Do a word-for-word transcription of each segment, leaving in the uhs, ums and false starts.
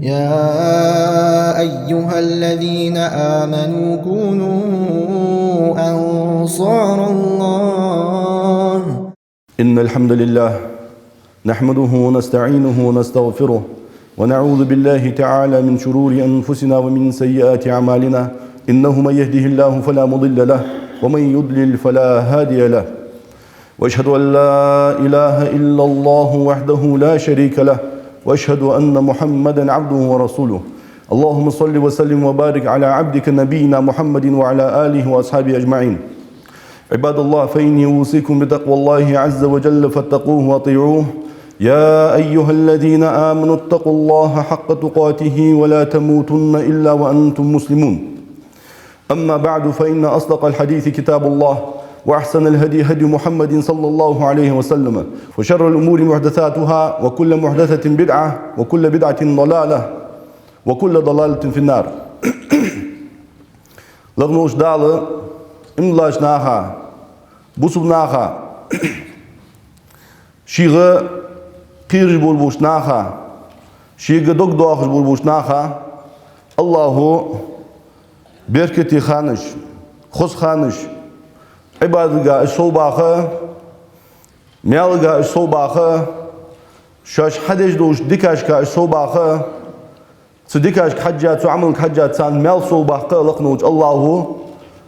يا أيها الذين آمنوا كونوا أنصار الله. إن الحمد لله نحمده ونستعينه ونستغفره، ونعوذ بالله تعالى من شرور أنفسنا ومن سيئات أعمالنا. إنه من يهده الله فلا مضل له، ومن يضلل فلا هادي له. وأشهد أن لا إله إلا الله وحده لا شريك له، وأشهد أن محمدا عبده ورسوله. اللهم صل وسلم وبارك على عبدك نبينا محمد وعلى آله وأصحابه أجمعين. عباد الله، فإني أوصيكم بتقوى الله عز وجل فاتقوه وأطيعوه. يا أيها الذين آمنوا اتقوا الله حق تقاته ولا تموتن إلا وأنتم مسلمون. أما بعد، فإن أصدق الحديث كتاب الله، وأحسن الهدي هدي محمد صلى الله عليه وسلم، وشر الأمور محدثاتها، وكل محدثة بدعة، وكل بدعة ضلالة، وكل ضلالة في النار. Лакхе волча Дала иман долча наха, бусалба наха, шийга кхераш болаш болча наха, шийга дог доахаш болаш болча наха АллахӀа беркате ханаш, хоза ханаш, Ӏибадатага уж совбаха, маьлага уж совбаха, шоаш хьадеш долча дикашка уж совбаха, цу дикашка хьежжа, цу Ӏамалга хьежжа царна маьл совбаккха лакхе волча АллахӀа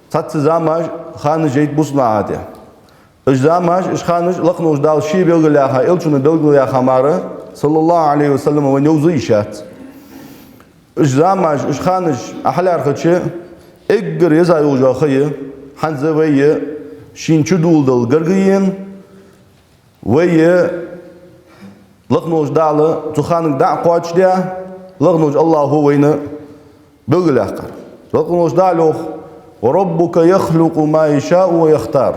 цхьацца замаш, ханаш яйт бусалба наха тӀа. Уж замаш, уж ханаш лакхе волча Дала ше белгалъяьха, элчано белгалъяьха мара, صلى الله عليه وسلم, вайна йовза йиш яц. Уж замаш, уж ханаш Ӏа хьалаьрхӀача, эггара еза йолаш йола ха я, хӀанз вай шийна чудоладала гарга ена, вай лакхе волча Дала цу ханага дӀа а кхоачашдаь, лакхе волча АллахӀа вайна белгалъяьккхар. Лакхе волча Дала йоах: «وربك يخلق ما يشاء ويختار».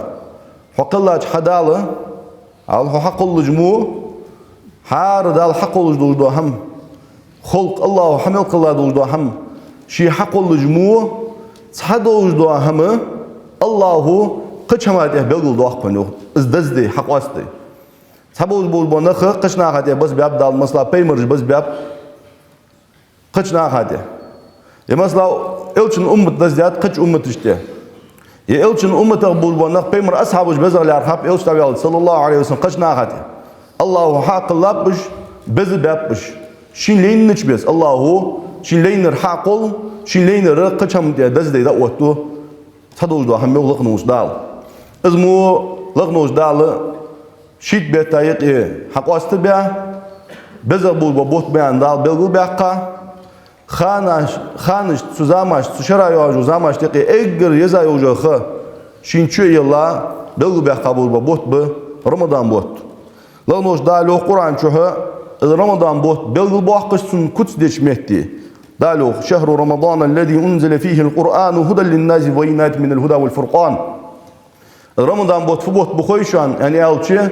Хьо кхеллача хьа Дала, ал хьо хьакхоллаш мо, хӀара Дала хьакхоллаш долаш дола хӀама, халкъ, АллахӀа хьа мел кхелла долаш дола хӀама, ше хьакхоллаш мо, цхьа долаш дола хӀама АллахӀа кхыча хӀаман тӀа белгалдоаккх хьона, йоах, из деза де, хьакъоаста де. Цхьабараш болаш бола нах кхыча наха тӀа базбаьб Дала, масала, пайхамараш базбаьб кхыча наха тӀа. Е, масала, элчан уммат даздаьд кхыча умматашта тӀа. Е элчан умматах болаш бола нах, пайхамара асхьабаш безагӀа лаьрхӀаб, элча дӀаваьлча, صلى الله عليه وسلم, кхыча наха тӀа. АллахӀа хьакхеллаб уж, безабаьб уж. Шийна лайнача беса АллахӀа шийна лайнар хьакхолл, шийна лайнар кхыча хӀаман тӀа деза де дӀаотт. Цхьа долаш дола хӀама, йоах лакхе волча Дала. Из мо лакхе волча Дала шийтта бетта юкъе хьакъоастабаь, безагӀа болаш бола бутт ба аьнна Дала белгалбаьккха, ханаш, ханаш, цу замаш, цу шера йоагӀаш йола замашта юкъе эггара еза йолаш йола ха шийна чу а елла, белгалбаьккха болаш бола бутт ба Рамадан бутт. Лакхе волча Дала йоах Къуръан чу, из Рамадан бутт белгалбоаккхаш цун куц деча метте. Дала йоах: «شهر رمضان الذي أنزل فيه القرآن هدى للناس وبينات من الهدى والفرقان». Рамадан бутт фу бутт ба хой шоана, аьнна аьлча,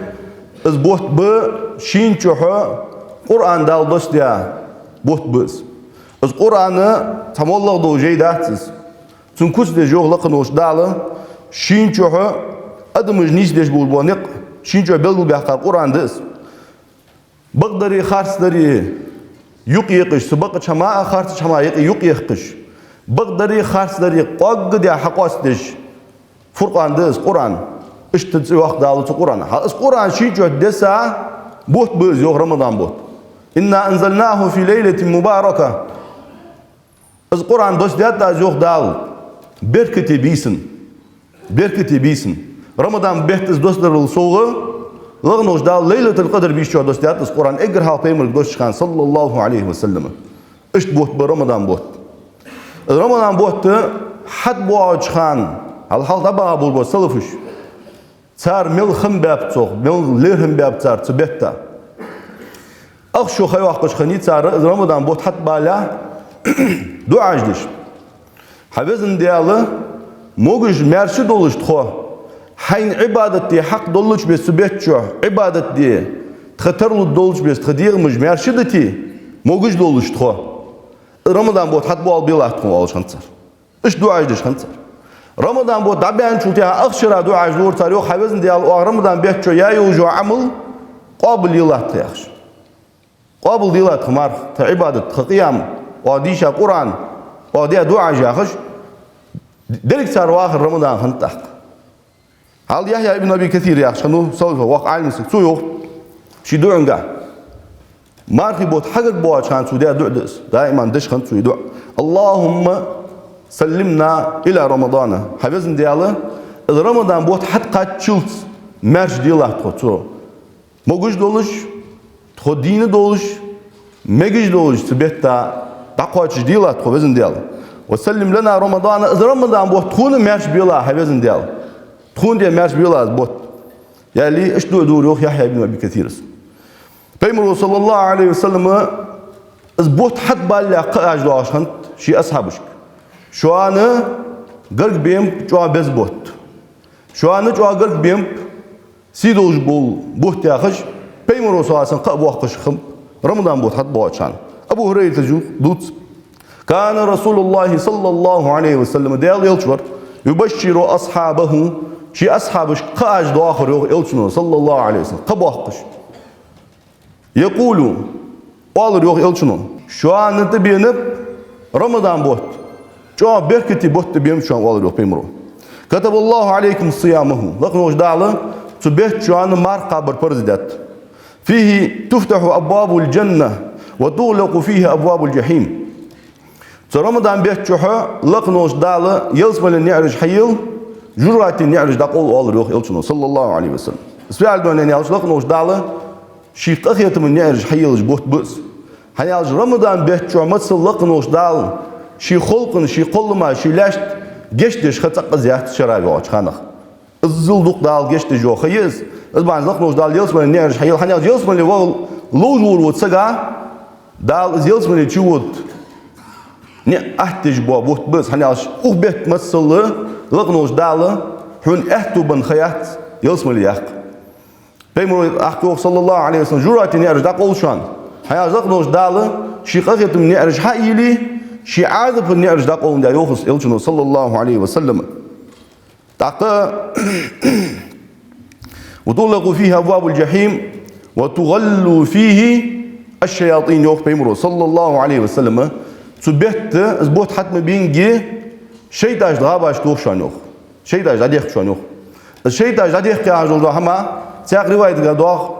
из бутт ба шийна чу Къуръан Дала доссадаь бутт ба из. Из Къуръан цхьа моллагӀа дола жай дац из. Цун куц деш, йоах лакхе волча Дала, шийна чу адамаш нийсдеш болаш бола никъ, шийна чу белгалбаьккха Къуръан да из. Бакъдари харцдари юкъеяккхаш, цу бакъча хӀаман а харцача хӀаман юкъе юкъеяккхаш, бакъдари харцдари къоаггадеш хьакъоастадеш Фуркъан да из, Къуръан. Иштта цӀи йоаккх Дала цу Къуръана. ХӀа, из Къуръан шийна чу десса бутт ба из, йоах, Рамадан бутт. «إنا أنزلناه في ليلة مباركة». Из Къуръан доссадаьд аз, йоах Дала, беркате бийсан. Беркате бийсан. Рамадан бетта из доссадарал совгӀа, лакхе волча Дала Лайлатуль-Къадр бийсан чу доссадаьд из Къуръан, эггара хьалха пайхамарга доссача хана, صلى الله عليه وسلم. Иштта бутт ба Рамадан бутт. Из Рамадан бутт хьатӀабоагӀача хана, хьалха дӀабаха болаш бола салафаш, цар мел хам баьб цох, мел лерхӀам баьб цар цу бетта. Ахчо ха йоаккхаш хиннай цар из Рамадан бутт хьатӀабалале дуӀаш деш: «Хьа везан Даьла, могаш-маьрша долаш тхо, хьайна Ӏибадат де хьакъ доллача беса цу бетта чу Ӏибадат де, тха тарлургдолча беса тха дегӀамаш маьрша дите, могаш долаш тхо». Рамадан бутт хьатӀабоалабелахь тхона, оалаш хиннад цар. Иштта дуӀаш деш хиннад цар. Рамадан бутт дӀабаьнначул тӀехьагӀа ахчара дуӀаш дора цар, йоах: «Хьа везан Даьла, оаха Рамадан бетта чу яь йолаш йола Ӏамал къоабалъелахь тха», яхаш. Къоабал делахь тха марха, тха Ӏибадат, тха къиям, оаха дийша Къуръан, оаха даь дуӀаш яхаш, деррига цар вахар Рамадан хиннад тӀаккха. Хьалха Яхья ибн Аби Касир яхаш хиннав, салафа воккха Ӏалим саг, цо йоах ший дуӀангахь. Мархий бутт хьагаргбоагӀача хана цо даь дуӀа да из. Даим деш хиннад цо из дуӀа: «اللهم سلمنا إلى رمضان». Хьа везан Даьла, из Рамадан бутт хьатӀакхаччалца маьрша делахь тхо цо. Могаш долаш, тхо дийна долаш, мегаш долаш цу бетта дӀакхоачаш делахь тхо, везан Даьла. «وسلم لنا رمضان», из Рамадан бутт тхона маьрша белахь, хьа везан Даьла. Тхона тӀа маьрша белахь из бутт. Яьле, иштта дуӀа дора йоах Яхья ибн Аби Касира. Пайхамара, саллаллахӀу Ӏалайхи ва саллам, из бутт хьатӀабалалехь кхаъаш доахаш хиннад ший асхьабашка: «Шоана гарга бемб чӀоагӀа беза бутт. Шоана чӀоагӀа гарга бемб сий долаш бола бутт», яхаш, Пайхамара, саллаллахӀу Ӏалайхи ва саллам, кхаъ боаккхаш хиннаб Рамадан бутт хьатӀабоагӀача хана. Абу ХӀурайрас йоах, дувц: «كان رسول الله صلى الله عليه وسلم», Даьла Элча вар, «يبشر أصحابه», ший асхьабашка кхаъаш доахар йоах Элчано, саллаллахӀу Ӏалайхи ва саллам, кхаъ боаккхаш. «يقول», оалар йоах Элчано: «Шоана тӀабенаб Рамадан бутт, чӀоагӀа беркате бутт тӀабенаб шоана», оалар йоах Пайхамара. «كتب الله عليكم صيامه», лакха волча Дала цу бетта шоана марха кхабар парз даьд. «فيه تفتح أبواب الجنة وتغلق فيه أبواب الجحيم». Цу Рамадан бетта чухь лакха волча Дала ялсмален наӀараш хьаелаш, жожагӀатен наӀараш дӀакъовл, оалар йоах Элчано, саллаллахӀу Ӏалайхи ва саллам. Из фу яхилга да аьлча, лакха волча Дала ший къахетама наӀараш хьаелаш бутт ба из. ХӀана аьлча Рамадан бетта чухь мацал лакха волча Дала ший халкъа, ший кхоллама, ший лаьшта гешт деш ха цӀаккха а яц шера йоагӀача ханах. Иззал дукха Дала гешт деш йола ха я из. Из бахьан долаш лакха волча Дала ялсмален наӀараш хьаелаш, хӀана аьлча ялсмале вахар ловш волча сага Дала из ялсмале чувода ниӀ аттеш бола бутт ба из, хӀана аьлча укх бетта мацал лакха волча Дала хьона аьттув бенна ха яц ялсмале яккха. Пайхамара йоах, саллаллахӀу Ӏалайхи ва саллам, жожагӀатен наӀараш дӀакъовл шоана. ХӀана аьлча лакха волча Дала ший къахетама наӀараш хьаийле, ший Ӏазапа наӀараш дӀакъовландаь, йоах Элчано, саллаллахӀу Ӏалайхи ва саллам. ТӀаккха: «وتغلق فيه أبواب الجحيم وتغل فيه الشياطين», йоах Пайхамара, саллаллахӀу Ӏалайхи ва саллам. Цу бетта из бутт хьатӀа ма бенге, шайтӀаш дӀабаш тох шоана, йоах. ШайтӀаш дӀадехк шоана, йоах. Из шайтӀаш дӀадехк яхаш дола хӀама, цхьан риваятагахь доагӀа: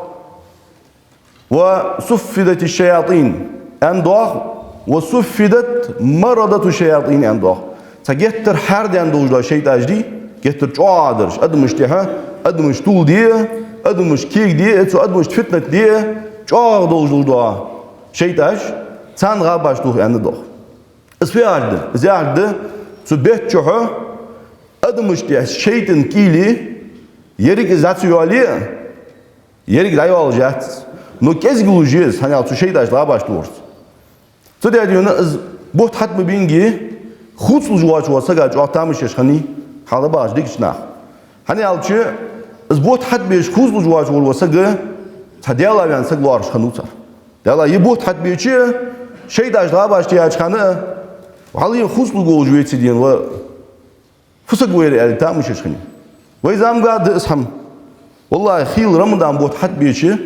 «وصفدت الشياطين», аьнна доагӀа, «وصفدت مردة الشياطين», аьнна доагӀа. Цхьа геттара хьаьрдаьнна долаш дола шайтӀаш дий, геттара чӀоагӀа дараш, адамашта тӀехьа, адамаш тувладе а, адамашта кегаде а, цу адамашта фитнат де а, чӀоагӀа долаш долаш дола шайтӀаш, царна гӀабаш тох аьнна доагӀа. Из фу яхилга да? Из яхилга да, цу бетта чухь адамашта тӀехьа шайтӀан кӀийле еррига из дӀа ца йоале а, еррига дӀайоалаш яц из. Но кӀезига луш я из, хӀана аьлча цу шайтӀаш дӀабаш тохарца. Цу даьдена из бутт хьатӀа ма бенге, хувцалуш воацаш вола саг чӀоагӀа тамаш еш хиннай, хьалха бахача дикача наха. ХӀана аьлча из бутт хьатӀабеш хувцалуш воацаш вола саг цхьа Даьлах ваьнна саг лоархӀаш хиннав цар. Даьлах, ер бутт хьатӀабеча, шайтӀаш дӀабаш тӀаьхьача хана, валлахӀи, хувцалургволаш веце дена ва, фу саг ва ер аьле тамаш еш хиннай. Вай заманга да из хӀама. ВаллахӀи, хийла Рамадан бутт хьатӀабеча,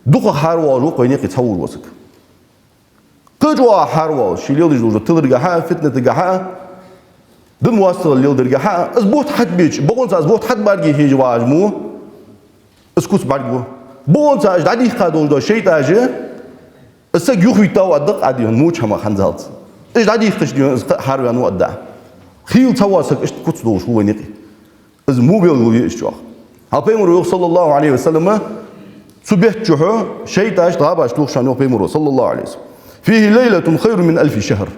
дукхагӀа хьарвоалаш ва-кх вайна юкъе цхьаволаш вола саг. Кхы чӀоагӀа хьарвоалаш, ше леладеш долча тиларгахьа а, фитнатагахьа а, дин моастагӀал леладаргахьа а, из бутт хьатӀабеча, бокъонца из бутт хьатӀабарга хьежа вагӀаш мо, из куц бӀаргагу. Бокъонца уж дӀадийхка долаш дола шайтӀаш, из саг юхавийтав аргда-кх Ӏа, дий хьона, моча хӀамах хӀанзалца. Уж дӀадийхкача, дий хьона, из кхы а хьарваьннав аргда. Хийла цхьавола саг иштта куц долаш хул вайна юкъе. Из мо белгало я из чӀоагӀа. Хьал Пайхамара йоах, саллаллахӀу Ӏалайхи ва саллам, цу бетта чухь шайтӀаш дӀабаш тох шоана, йоах Пайхамара, саллаллахӀу Ӏалайхи ва саллам. «فيه ليلة خير من ألف شهر».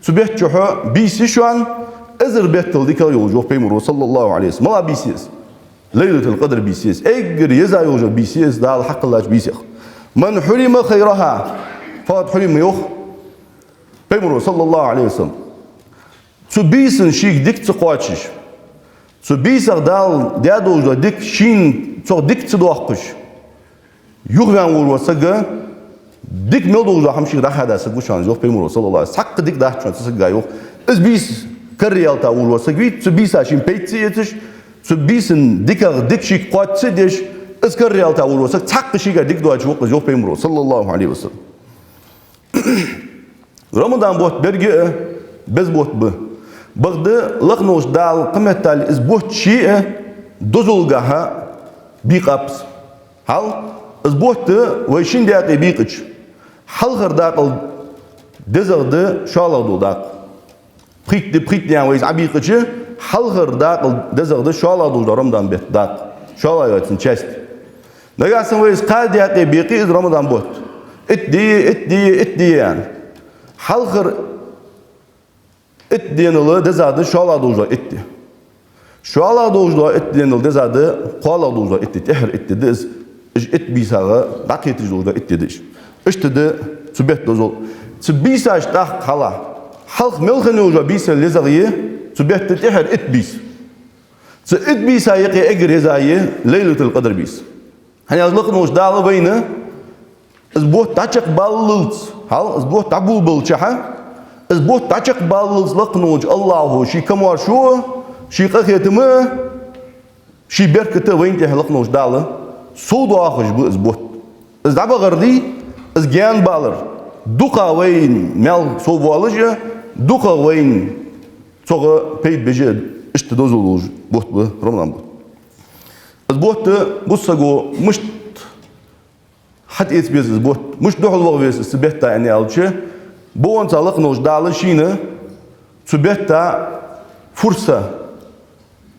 Цу бетта чухь бийса я шоана эзар беттал дикагӀа йолаш, йоах Пайхамара, саллаллахӀу Ӏалайхи ва саллам. МалагӀа бийса я из? Лайлатул-Къадр бийса я из. Эггара еза йолаш йола бийса я из, Дала хьакхеллача бийсех. «من حرم خيرها فقد حرم», йоах Пайхамара, саллаллахӀу Ӏалайхи ва саллам. Цу бийсан шийга дика ца кхоачаш, цу бийсах Дала даь долаш дола дика шийна цох дика ца доаккхаш, юхаваьнна волаш вола саг, дика мел долаш дола хӀама шийга дӀахадаь саг ва шоана из, йоах Пайхамара, саллаллахӀу Ӏалайхи ва саллам. Цхьаккха дика дац шоана цу сага, йоах. Из бийса караялийта волаш вола саг вий, цу бийса шийна пайда ца эцаш, цу бийсан диках дика шийга кхоачаш ца деш, из караялийта волаш вола саг цхьаккха шийга дика доацаш ва-кх из, йоах Пайхамара, саллаллахӀу Ӏалайхи ва саллам. Рамадан бутт беррига а беза бутт ба. Бакъда лакха волча Дала кхыметтел из бутт ше а дозалгахьа бийкъаб из. Хьал, из бутт вай шин даькъе бийкъача, хьалхара дакъал дезагӀа да шоллагӀа дола дакъа. Пхийтта ди, пхийтта ди аьнна вай из Ӏобийкъача, хьалхара дакъал дезагӀа да шоллагӀа долаш дола Рамадан бетта дакъа. ШоллагӀа йола цун часть. Нагахьа санна вай из кхаь даькъе бийкъе из Рамадан бутт. Итт ди, итт ди, итт ди аьнна. Хьалхара итт денал дезагӀа да шоллагӀа долаш дола итт ди. ШоллагӀа долаш дола итт денал дезагӀа да кхоалагӀа долаш дола итт ди, тӀеххьара итт ди да из. Уж итт бийсагӀа дӀакхеташ долаш дола итт ди да уж. Иштта да цу бетта дозал. Цу бийсашта тӀаккха хьалха, хьалха мел хинна йолаш йола бийсал езагӀа я цу бетта тӀеххьара итт бийса. Цу итт бийса юкъе эггара езагӀа я Лайлатул-Къадр бийса. ХӀана аьлча лакха волча Дала вайна из бутт дӀачакхбаллалца, хьал, из бутт дӀаболабелчахьа, из бутт дӀачакхбаллалца лакха волча АллахӀа ший камаьршо а, ший къахетам а, ший беркат а вайна тӀа лакха волча Дала совдоахаш ба из бутт. Из дӀабахар дий, из гаьнабалар дукха вайна маьл совбоалаш а, дукха вайна цох пайда беш а, иштта дозал долаш бутт ба Рамадан бутт. Из бутт бусалба саго мишта хьатӀаэца беза из бутт, мишта духьалваха веза из цу бетта аьнна аьлча, бокъонца лакха волча Дала шийна цу бетта фурса,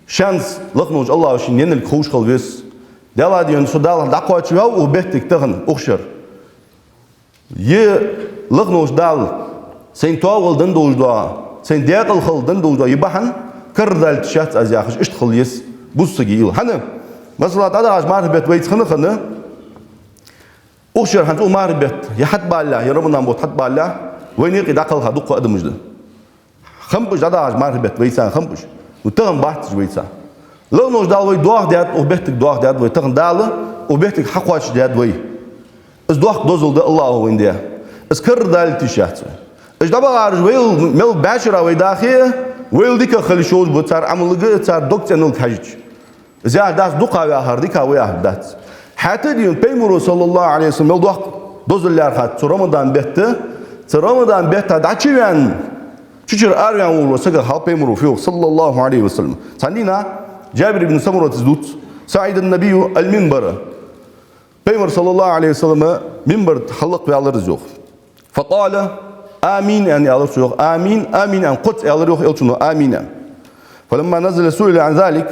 шанс лакха волча АллахӀа шийна еннилга ховш хила веза. Даьла дина со Далла дӀакхоачаваьв укх беттага тахан, укх шера. Е лакха волча Дала сайна тоавала денна долаш дола, сайна даькъала хила денна долаш дола е бахьан карадалийташ яц аз яхаш, иштта хила еза бусалба сага уйла. ХӀана? Масала, дӀадахача мархий бетта вайца хинна-хинна, укх шера хӀанз укх мархий бетта е хьатӀабалалехь, е Рамадан бутт хьатӀабалалехь, вайна юкъе дӀакхелха дукха адамаш да. Хиннаб уж дӀадахача мархий бетта вайца, хиннаб уж. Ну, тахан бац уж вайца. Лакха волча Дала вай доаха даьд, укх беттага доаха даьд вай тахан Дала, укх беттага хьакхоачашдаьд вай. Из доккха дозал да АллахӀа вайна даь. Из карадалийташ яц вай. Уж дӀабахараш вайл мел бӀаьшера вай дахе а, вайл дикагӀа хила йиш йолаш ба цар Ӏамалга, цар дог цӀенлга хьежача. Из яхар дац дукха вахар дика ва яхар дац. ХӀаьта а дий хьона Пайхамаро, صلى الله عليه وسلم, мел доккха дозал лаьрхӀад цу Рамадан бетта, цу Рамадан бетта дӀачуваьнна, цу чура араваьнна волаш вола саг хьал Пайхамаро фу йоах, صلى الله عليه وسلم. Цхьан дийнахьа Джабир ибн Самурата из дувц: «صعد النبي المنبر». Пайхамар, صلى الله عليه وسلم, минбар тӀа хьаллакхваьлар из йоах. «فقال: آمين», аьнна, аьлар цо йоах. «آمين، آمين», аьнна, кхозза аьлар йоах Элчано «آمين» аьнна. «فلما نزل سئل عن ذلك».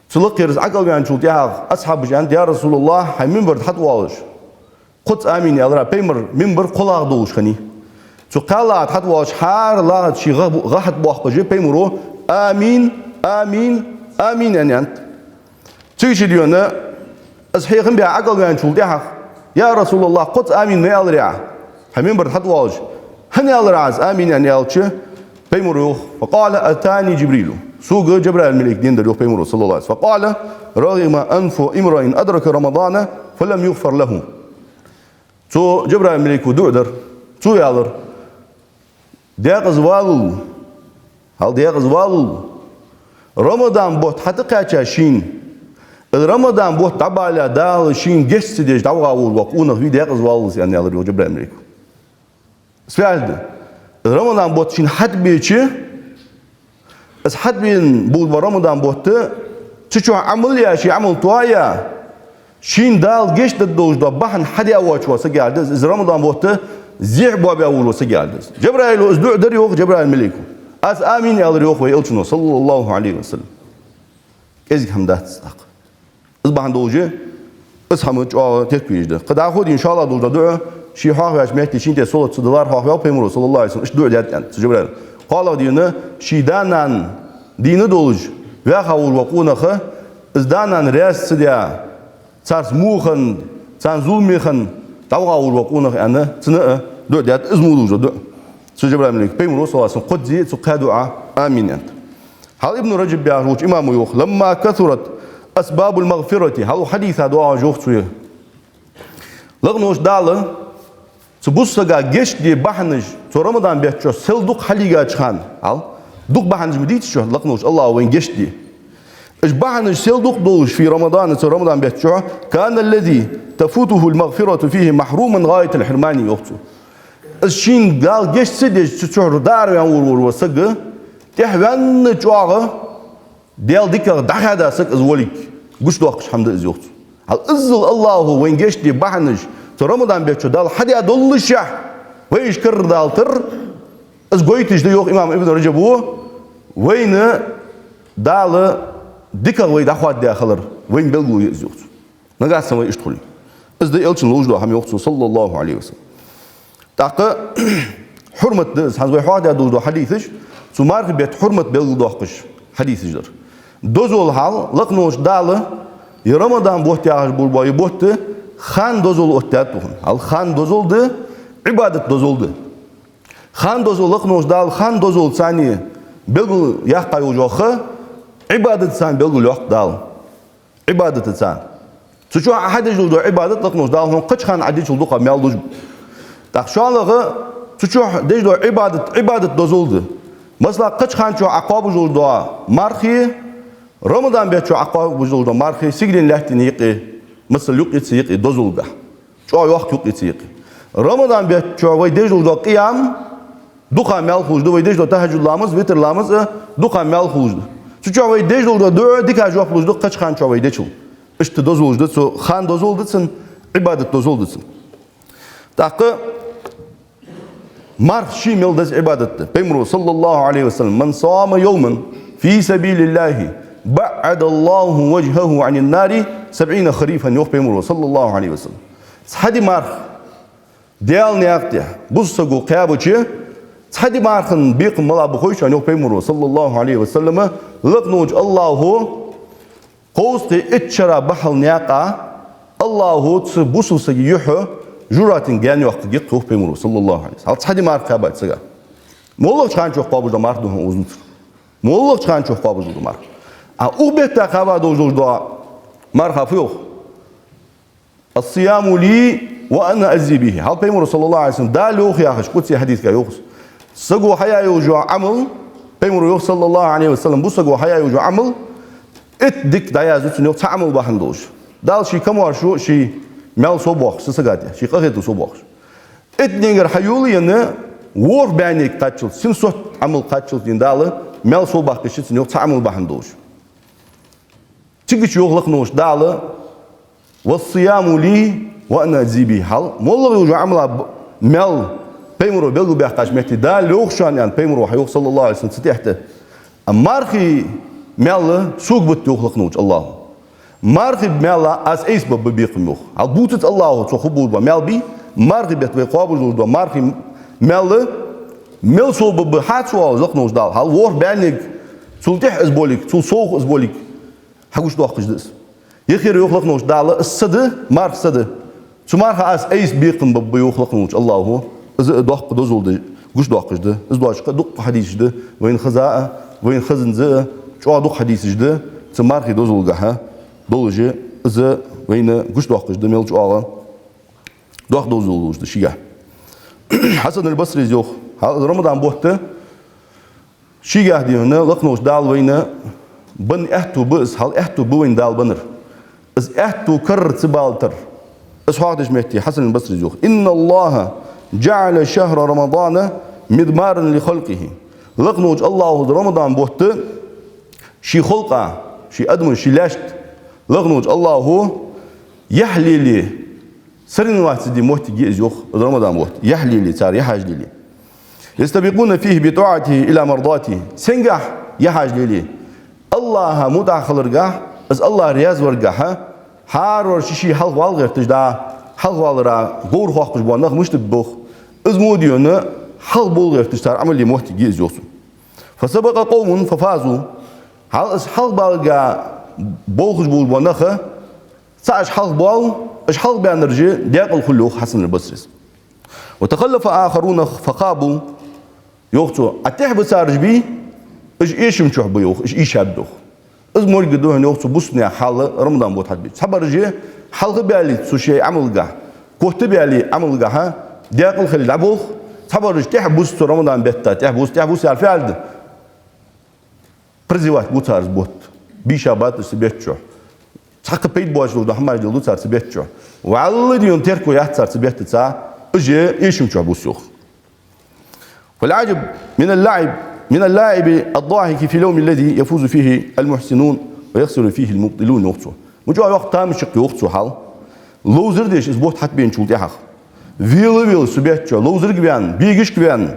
Цу лакхера из ӀокӀалваьнначул тӀехьагӀа асхьабаша аьннад: «يا رسول الله, хьай минбар тӀа хьатӀавоалаш, кхозза «آمين» аьлар Ӏа, Пайхамара минбар кхоалагӀа долаш хиннай. Цу кхаь лагӀа тӀа хьатӀавоалаш, хӀара лагӀа тӀа ший гӀа, гӀа хьатӀабоаккхаш, Пайхамаро „آمين، آمين، آمين“ аьнна аьннад». Цига чу дий хьона, из хьехам баь ӀокӀалваьнначул тӀехьагӀа: «يا رسول الله, кхозза „آمين“ ма аьларий Ӏа, хьай минбар тӀа хьатӀавоалаш? ХӀана аьлар Ӏа из „آمين“ аьнна?» аьлча, Пайхамаро йоах: «فقال: أتاني جبريل». Сога Джабраил малейк деннадар йоах Пайхамаро, صلى الله عليه وسلم. «فقال: رغم أنف امرئ أدرك رمضان فلم يغفر له». Цу Джабраил малейко дуӀа даьр. Цо аьлар: «Декъаза валал, хьал декъаза валал, Рамадан бутт хьатӀакхаьчача шийна, из Рамадан бутт дӀабалале Дала шийна гешт ца деш дӀаваха волаш вола къонах вий, декъаза валал из», аьнна аьлар йоах Джабраил малейко. Из фу яхилга да? Из Рамадан бутт шийна хьатӀабеча, из хьатӀабена болаш бола Рамадан бутт, цу чу Ӏамал яь, ший Ӏамал тоаяь, шийна Дала гешт дергдолаш дола бахьан хьадаь воацаш вола саг яхилга да из, из Рамадан бутт зехьа боабаь волаш вола саг яхилга да из. Джабраила из дуӀа даьр йоах Джабраил малейко. Из «آمين» аьлар йоах вай Элчано, صلى الله عليه وسلم. КӀезига хӀама дац тӀаккха. Из бахьан долаш, из хӀама чӀоагӀа теркам беш да. Кхы дӀахо дий хьона шоллагӀа долаш дола дуӀа, ше хьоахаваьча метте шийна тӀа салот ца далар хьоахаваьв Пайхамаро, صلى الله عليه وسلم, иштта дуӀа даьд аьнна цу Джабраила. КхоалагӀа дий хьона, ший да-нана дийна долаш ваьха волаш вола къонах, из да-нана раьза ца даь, царца во хинна, царна зуламе хинна дӀаваха волаш вола къонах аьнна, цунна а дуӀа даьд, из мо долаш дола дуӀа. Цу Джабраил малейко, Пайхамаро, صلى الله عليه وسلم, кхозза а, цу кхаь дуӀа «آمين» аьннад. Хьал Ибн Раджаба яхаш волча имамо йоах: «لما كثرت أسباب المغفرة», хьал укх хьадиса доагӀаш йоах цо. Лакха волча Дала цу бусалба сага гешт де бахьанаш цу Рамадан бетта чу сел дукха хьалъийгача хана, хьал, дукха бахьанаш ма дий цу чу лакха волча АллахӀа вайна гешт де. Уж бахьанаш сел дукха долаш في رمضان, цу Рамадан бетта чу, «كان الذي تفوته المغفرة فيه محروما غاية الحرمان», йоах цо. Из шийна Дала гешт ца деш, цу чухьара дӀаараваьнна вар-вар ва саг, тӀехьа ваьнна чӀоагӀа Даьла дикагӀа дӀахаьда саг из волга гучадоаккхаш хӀама да из, йоах цо. Хьал иззал АллахӀа вайна гешт де бахьанаш цу Рамадан бетта чу Дала хьадаь доллашехь, вай уж карардалийтар, из гойташ да, йоах имам Ибн Раджаба, вайна Дала дикагӀа вай дӀахоададаь хилар, вайна белгало я из, йоах цо. Нагахьа санна вай иштта хуле. Из да Элчано луш дола хӀама, йоах цо, صلى الله عليه وسلم. ТӀаккха хьурмат да из, хӀанз вай хьоахадаь долаш дола хьадисаш, цу мархий бетта хьурмат белгалдоаккхаш хьадисаш дар. Дозал хьал, лакхаволча Дала, е Рамадан бутт яхаш болаш бола, е бутт, хана дозал оттадаьд цунна. Хьал хана дозал да, Ӏибадата дозал да. Хана дозал, лакхаволча Дала хана дозал царна белгалъяьккха йолаш йола ха, Ӏибадата царна белгалйоаккх Дала. Ӏибадата царна. Цу чу Ӏа деш долаш дола Ӏибадат, лакхаволча Дала хьона кхыча хана Ӏа дечул дукха маьл луш ба. ТӀаккха шоллагӀа, цу чу деш дола Ӏибадат, Ӏибадата дозал да. Масала, кхыча хана чу Ӏа кхоабаш долаш дола мархий, Рамадан бетта чу Ӏа кхоабаш долаш дола мархий, сигален лаьттан юкъе, масала, юкъе ца юкъе дозалгахьа. ЧӀоагӀа йоккха юкъе ца юкъе. Рамадан бетта чу вай деш долаш дола къиям дукха маьл хулаш да, вай деш дола тахӀаджуд ламаз, витр ламаз а дукха маьл хулаш да. Цу чу вай деш долаш дола дуӀа дика жоп луш да, кхыча хана чу вай дечул. Иштта дозалаш да цу, хана дозал да цун, Ӏибадата дозал да цун. ТӀаккха марха ше мел деза Ӏибадат да. Пайхамара, صلى الله عليه وسلم: «من صام يوما في سبيل الله بعد الله وجهه عن النار سبعين خريفا», йоах Пайхамара, صلى الله عليه وسلم. Цхьа ди марха Даьла наькъа тӀа бусалба саго кхаьбача, цхьа ди мархий бекхам мел ба хой шоана, йоах Пайхамара, صلى الله عليه وسلم, лакхаволча АллахӀа кховзткъеи итт шера бахьан наькъа АллахӀа цу бусалба сага юхь жожагӀатен гаьна йоаккхаргья-кх, йоах Пайхамара, صلى الله عليه وسلم. Хьал цхьа ди марха кхаьбача сага. МоллагӀча хана чу кхоабаш дола марха да хьона укхаза луцар. МоллагӀча хана чу кхоабаш дола марха. А укх бетта кхаьба долаш дола марха фу йоах? «الصيام لي وأنا أجزي به». Хьал Пайхамара, صلى الله عليه وسلم, Дала йоах яхаш, къудси хьадисагахь йоах из. Саго хьаяь йолаш йола Ӏамал, Пайхамара йоах, صلى الله عليه وسلم, бусалба саго хьаяь йолаш йола Ӏамал, итт дика дӀаязду цунна, йоах, цхьа Ӏамал бахьан долаш. Дала ший камаьршо, ший маьл совбоаккхаш цу сага тӀа, ший къахетам совбоаккхаш. Иттанегара хьайола енна, ворхӀ бӀаьннега кхаччалца, семьсот Ӏамал кхаччалца енна Дала маьл совбаккха йиш я цунна, йоах, цхьа Ӏамал бахьан долаш. Цигача йоах лакхаволча Дала: «والصيام لي وأنا أجزي به». Хьал моллагӀа йолаш йола Ӏамала б-, маьл Пайхамара белгалбаьккхача метте, Дала йоах шоана аьнна, Пайхамара хьайоах, صلى الله عليه وسلم, цу тӀехьа тӀа. А мархий маьл сога битт, йоах лакхаволча АллахӀа. Мархий маьл аз айса бергба бекхам, йоах. Хьал бувцац АллахӀа цох хургболаш бола маьл бий, мархий бетта вай кхоабаш долаш дола мархий маьл мел совбергба хьа ца оалаш лакхаволча Дала. Хьал ворхӀ бӀаьннега, цул тӀехьа из болга, цул совгӀа из болга хьагучадоаккхаш да из. Е хӀара йоах лакхаволча Дала, из са да, марха са да. Цу марха аз айса бекхам бергба, йоах лакхаволча АллахӀа. Из а доккха дозал да, гучадоаккхаш да. Из доацаш кхы дуккха хьадисаш да, вайна хеза а, вайна хезанза а, чӀоагӀа дукха хьадисаш да, цу мархий дозалгахьа долаш, из вайна гучадоаккхаш да, мел чӀоагӀа доккха дозал долаш да шийгахьа. Хьасан аль-Басрис йоах, хьал Рамадан бутт шийгахьа, дий хьона, лакхаволча Дала вайна бенна аьттув ба из, хьал аьттув ба вайна Дала беннар. Из аьттув карара ца балийтар. Из хьоахадеча метте Хьасан аль-Басрис йоах: «إن الله جعل شهر رمضان مدمارا لخلقه». Лакхаволча АллахӀа Рамадан бутт ший халкъа, ший адамаш, ший лаьшта, лакхаволча АллахӀа яхь лелае, соревноваться де моттиг я из, йоах, из Рамадан бутт. Яхь лелае цар, яхьаш лелае. «يستبقون فيه بطاعته إلى مرضاته». Сенгахьа яхьаш лелае? АллахӀа мутӀахьа хиларгахьа, из АллахӀ раьза варгахьа, хӀаравар ший-ший хьалхавала гӀерташ, дӀа хьалхавалара говр хоаккхаш бола нах мишта ба, йоах. Из мо, дий хьона, хьалхабовла гӀерташ цар Ӏамал е моттиг я из, йоах цо. «فسبق قوم ففازوا». Хьал из хьалхабаларга болхаш болаш бола нах, цхьаь уж хьалхабоал, уж хьалхабаьннараш даькъала хул, йоах Хьасан аль-Басрис. «وتخلف آخرون فخابوا». Йоах цо, а тӀехьа бицараш бий, уж эшам чу ба, йоах, уж ийшаб, йоах. Из мо да хьона, йоах цо, бусалба наьха хьал Рамадан бутт хьатӀабеча. Цхьабараш хьалха а баьле цу шоай Ӏамалгахьа, котта а баьле Ӏамалгахьа, даькъала хиле дӀаболх, цхьабараш тӀехьа бус цу Рамадан бетта, тӀехьа бус, тӀехьа бус яхар фу аьлча да. Прозевать бу цар из бутт. Бийша бац уж цу бетта чу. Цхьаккха пайда боацаш дола хӀамаш леладу цар цу бетта чу. ВаллахӀи, дий хьона, терко яц цар цу бетта цу, уж эшам чу бус, йоах. والعجب من اللعب، من اللعب الضاحك في اليوم الذي يفوز فيه المحسنون ويخسر فيه المبطلون, йоах цо. Мича йоах тамашийна йоах цо хьал. Ловзар деш из бутт хьатӀабеначул тӀехьагӀа, вела-вела цу бетта чу, ловзарга ваьнна, бегашка ваьнна,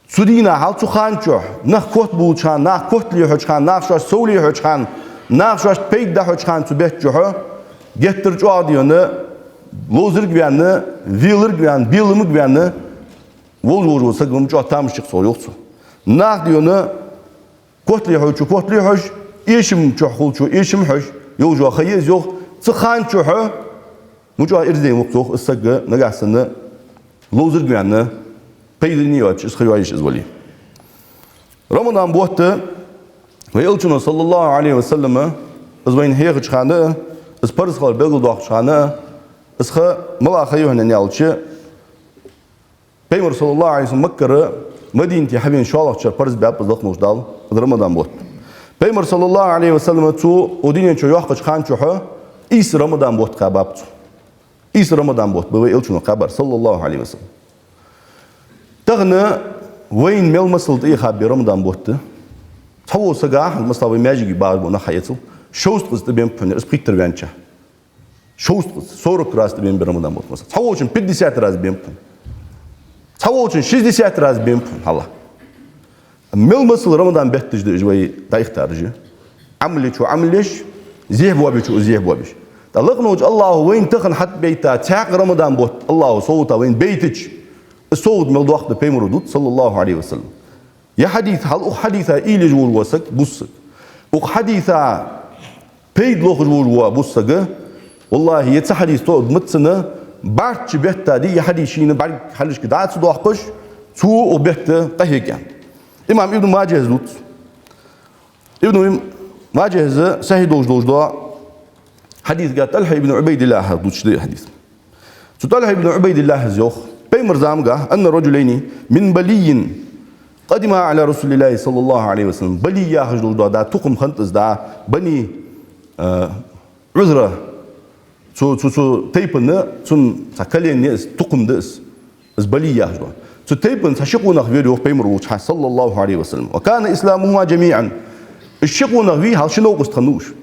цу дийнахьа хьал, цу хана чухь, нах котбувлача хана, нах коталехьача хана, нах шоашта сов лехьача хана, нах шоашта пайда дӀахьоча хана цу бетта чухь, геттара чӀоагӀа дийна, ловзарга ваьнна, веларга ваьнна, беламга ваьнна, волаш-волаш вола саг ма чӀоагӀа тамашийна йоах цо. Нах дийна, коталехьачо котале хьож, эшам чухь хулачо эшам хьож, йолаш йола ха я из йоах. Цу хана чухь ма чӀоагӀа ираз дайна ва-кх йоах из саг, нагахьа санна ловзарга ваьнна, пайдане йоацаш из ха йоаеш из вале. Рамадан бутт, вай Элчано, صلى الله عليه وسلم, из вайна хьехача хана, из парз хилар белгалдоаккхача хана, из ха мала ха я хьона аьлча, Пайхамара, صلى الله عليه وسلم, Маккара Мадинате хьавена шоллагӀча шера парз баьб из, лакхаволча Дала, из Рамадан бутт. Пайхамара, صلى الله عليه وسلم, цо укх дунен чу йоаккхача хана чухь ийс Рамадан бутт кхаьбаб цо. Ийс Рамадан бутт ба вай Элчано кхаьбар, صلى الله عليه وسلم. Тахан вайна мел масала тӀаийха ба Рамадан бутт. Цхьаволча сага, масала, вай маьждиге багӀаш бола нах хьаэцал, шовзткъа из тӀабеннаб хьона, из пхийттара ваьннача. Шовзткъа из, сорок раз тӀабеннаб Рамадан бутт, масала. Цхьаволчун пятьдесят раз беннаб хьона. Цхьаволчун шестьдесят раз беннаб хьона, хьалха. Мел масала Рамадан бетташ да уж вай дӀаихтараш. Ӏамал ечо Ӏамал еш, зехьа боабечо зехьа боабеш. ТӀаккха лакхаволча АллахӀа вайна тахан хьатӀабайта цхьаькха Рамадан бутт АллахӀа совгӀата вайна байтача, из совгӀат мел доккха да, Пайхамаро дувц, صلى الله عليه وسلم. Ер хьадис, хьал укх хьадиса уйла еш волаш вола саг, бусалба саг. Укх хьадиса пайда лохаш волаш вола бусалба саг, валлахӀи, ер цхьа хьадис тоъал маца санна, бӀарчча бетта дий ер хьадис шийна бӀарг хьалхашка дӀа а ца доаккхаш, цо укх бетта къахьег аьнна. Имам Ибн Маджахьас дувц. Ибн Маджахьас сахьихь долаш долаш дола хьадис да, ТӀалхьа ибн Ӏубайдиллахьа дувцаш да ер хьадис. Цу ТӀалхьа ибн Ӏубайдиллахьас йоах, Пайхамара заман чухь, أن رجلين من بلي قدما على رسول الله صلى الله عليه وسلم. Бали яхаш долаш дола, да, тукхам хиннад из, да, Бани, э, Ӏузра, цу, цу, цу тайпан, цун цхьа колено я из, тукхам да из, из Бали яхаш дола. Цу тайпан цхьа ши къонах вера йоах Пайхамар волча хана, صلى الله عليه وسلم. وكان إسلامهما جميعا. Уж ши къонах вий, хьал ши новкъост хиннав уж.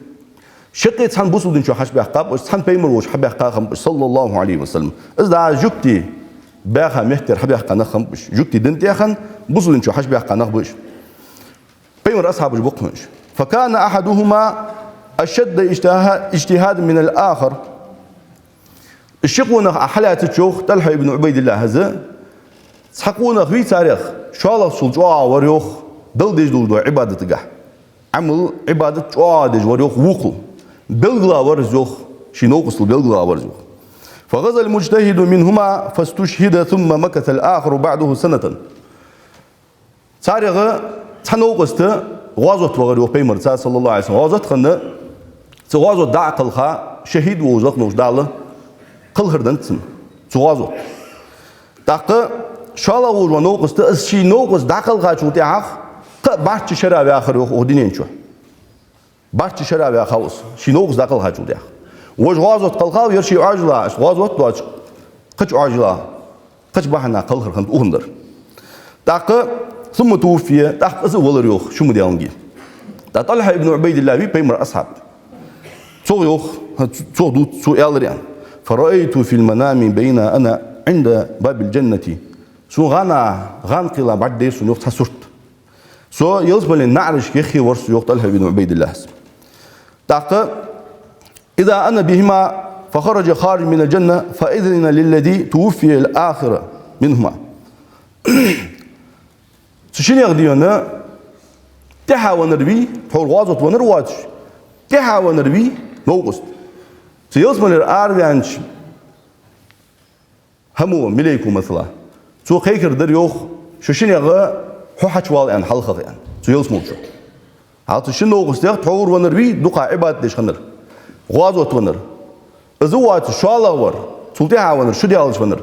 Шаккхе цхьан бусалба дина чу хьачубаьхкаб уж, цхьан Пайхамар волча хьабаьхка хиннаб уж, صلى الله عليه وسلم. Из, да, жугтий баьха меттера хьабаьхка нах хиннаб уж. Жугтий дина тӀехьа бусалба дина чу хьачубаьхка нах ба уж. Пайхамара асхьабаш ба-кх хьона уж. فكان أحدهما أشد اجتها-، اجتهادا من الآخر. Уж ши къонах а хьалаьцача, йоах ТӀалхьа ибн Ӏубайдиллахьас, цхьа къонах вий царех, шоллагӀчул чӀоагӀа вар, йоах, Далла деш долаш дола Ӏибадатагахь. Ӏамал, Ӏибадат чӀоагӀа деш вар, йоах, вокхал. Белгала вар из, йоах, ший новкъостал белгала вар из, йоах. فغزا المجتهد منهما فاستشهد ثم مكث الآخر بعده سنة. Царех цхьа новкъост гӀазоте вахар, йоах, Пайхамарца, صلى الله عليه وسلم. ГӀазот хинна, цу гӀазота дӀа а кхелха, шахӀид волаш лакхаволча Дала кхалхар деннад цунна цу гӀазота. ТӀаккха шоллагӀа волаш вола новкъост, из ший новкъост дӀакхелхачул тӀехьагӀа, кхы а бӀарчча шера ваьхар, йоах, укх дунен чу. БӀарчча шера ваьхав из, ший новкъост дӀакхелхачул тӀехьагӀа. Вож гӀазоте кхелхав, ер ший Ӏоажалах, гӀазот доацаш, кхыча Ӏоажалах, кхыча бахьанах кхалхар хиннад укхун дар. ТӀаккха, ثم توفي, тӀаккха из а валар, йоах, шу ма даьллинге. ТӀаккха ТӀалхьа ибн Ӏубайдиллахь вий Пайхамара асхьаб. Цо йоах, цо дувц, цо аьлар аьнна: فرأيت في المنام بين أنا عند باب الجنة. Сона гӀана, гӀанкхийла бӀаргадайра сона, йоах, цхьа сурт. Со ялсмален наӀарашка яххе вар со, йоах ТӀалхьа ибн Ӏубайдиллахьас. ТӀаккха: إذا أنا بهما فخرج خارج من الجنة فأذن للذي توفي الآخر منهما. Цу шиннех дийна тӀехьа веннар вий, тхьовра гӀазоте веннар воацаш, тӀехьа веннар вий новкъост. Цу ялсмалера араваьннача хӀамо, малейко, масала, цо кхайкар дир, йоах, шо шиннех хьо хьачувала аьнна, хьалхагӀа аьнна, цу ялсмала чу. Хьал цу шин новкъостех тхьовра веннар вий, дукха Ӏибадат деш хиннар, гӀазоте веннар. Из воацаш шоллагӀа вар, цул тӀехьа веннар, шу даьлча веннар.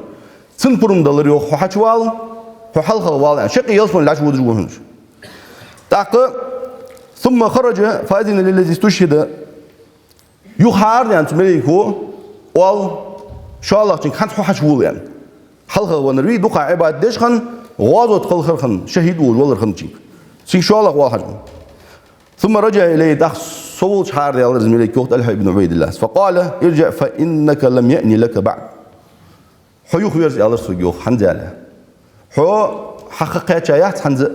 Цунна пурам далар, йоах, хьо хьачувала, хьо хьалхагӀа вала аьнна, шаккхе ялсмале лаьш водаш ва хьона уж. ТӀаккха: ثم خرج فأذن للذي استشهد. Юха хьаарадаьнна цу малейко оал шоллагӀчунга: хӀанз хьо хьачувола аьнна. ХьалхагӀа веннар вий, дукха Ӏибадат деш хинна, ГӀазот кхелхар хинна, шахӀид волаш валар хинначунга. Цига шоллагӀа воал хьажа. ثم رجع إلي, тӀаккха со волча хьаара, аьлар из малейко, ТӀалхьа ибн Ӏубайдиллахьа. فقال: ارجع فإنك لم يأن لك بعد. Хьо юхаверза, аьлар сога, йоах, хӀанз а. Хьо хьалха кхаьча яц хӀанз а.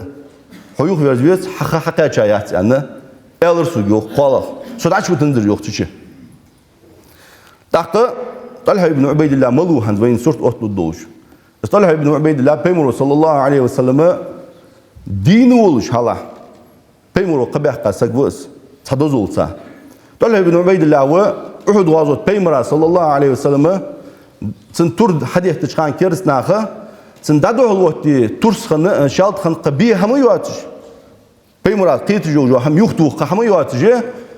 Хьо юхаверза веза, хьалха хьакхаьча яц, аьнна, аьлар сога, йоах, кхоалагӀа. Со дӀачувитанзар, йоах, цу чу. ТӀаккха ТӀалхьа ибн Ӏубайдиллахь малув хӀанз вайна сурт оттаду долаш. Из ТӀалхьа ибн Ӏубайдиллахь Пайхамаро, саллаллахӀу Ӏалайхи ва саллама, дийна волаш хьалха Пайхамаро кхаъ баьккха саг ва из, цхьа дозалца. ТӀалхьа ибн Ӏубайдиллахь ва Ухьуд гӀазот Пайхамара, саллаллахӀу Ӏалайхи ва саллама, цун тур хьадеттача хана кераста наха, цунна дӀадухьал отте турс хинна, шаьлта хинна кхы бе хӀама йоацаш, Пайхамара кхеташ йола хӀама юхатоха кхы хӀама йоацаш,